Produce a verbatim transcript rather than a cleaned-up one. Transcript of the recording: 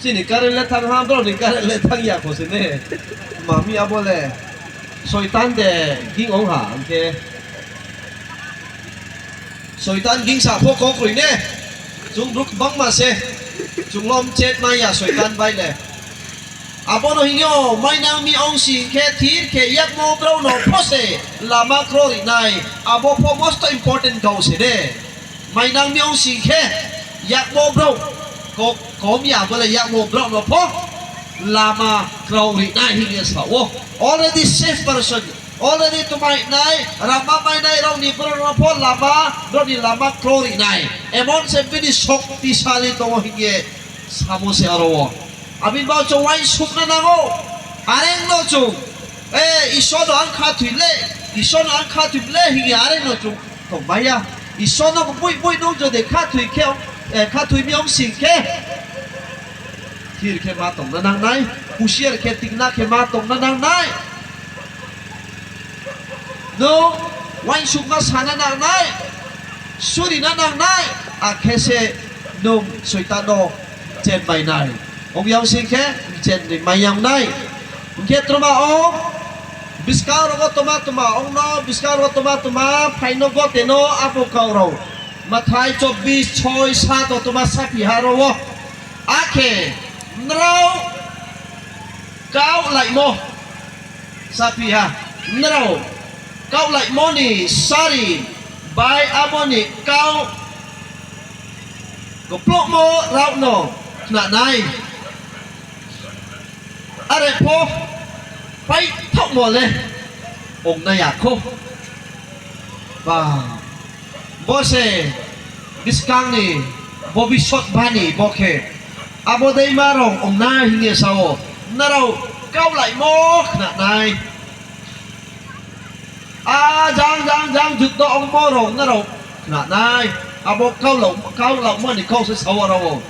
Chini current le thanng ha, brao ni current le thanng ya kho se ne. Mami abo le. Soitan de ging ong ha, hing khe. Soitan gingsa pho kau kroi ne. Chung brouh gbangma se. Chung lom chet mai ya Soitan bai le. Abo no hing yo, mainang mi ong sing khe thir khe yakmo brouh no pho se lama kroi ri nai. Abo pho most important kau se ne. Mainang mi ong sing khe, yakmo brouh, ko-, kom ya bo le yakmo brouh no pho lama kroi ri nai hing ye sa ou. Already saved person, already tma mai nai, rama mai nai rao ni brouh no pho lama, brouh ni lama kroi ri nai. Emon se bini শক্তিশালী tong ou hing ye samo se aro wo. Abo ni baoh chung uaingsouhma nang ou. Are no chung, e, Isor no ang khathoi le, Isor no ang khathoi le hing ye are no chung tongmai ya. Isor no boi boi nung jodi khathoi khe, e, khathoi mi ong sing khe, thir khe ma tongna nang nai, husiar khe tikna khe ma tongna nang nai. Nung uaingsouhma sana nang nai, suri na nang nai, akhe se nung Soitan no chen mai nai. Ong yang sing khe, chen ni mai yang nai. Hing khe tma ong, buskang rao wo tma tma ong no, buskang rao wo tma tma phai no, gote no abo kau rao. Mathai চব্বিশ ছয় সাত wo tma saphi ha aro wo. Akhe nrao kaulaimo, saphi ha, nrao kaulaimo ni sari bai abo ni kau kplouhmo rao no khna nai. Are pho paithaohmo le ong nai ya khou. Ba, bo se buskang ni bobisot bani bo khe. Abo deima rao ong nai hing ye sa ou, nrao kaulaimo khna nai. A jang jang jang juddo ongmo rao nrao khna nai. Abo kaulao-, kaulaomo ni kau se sa ou aro ou.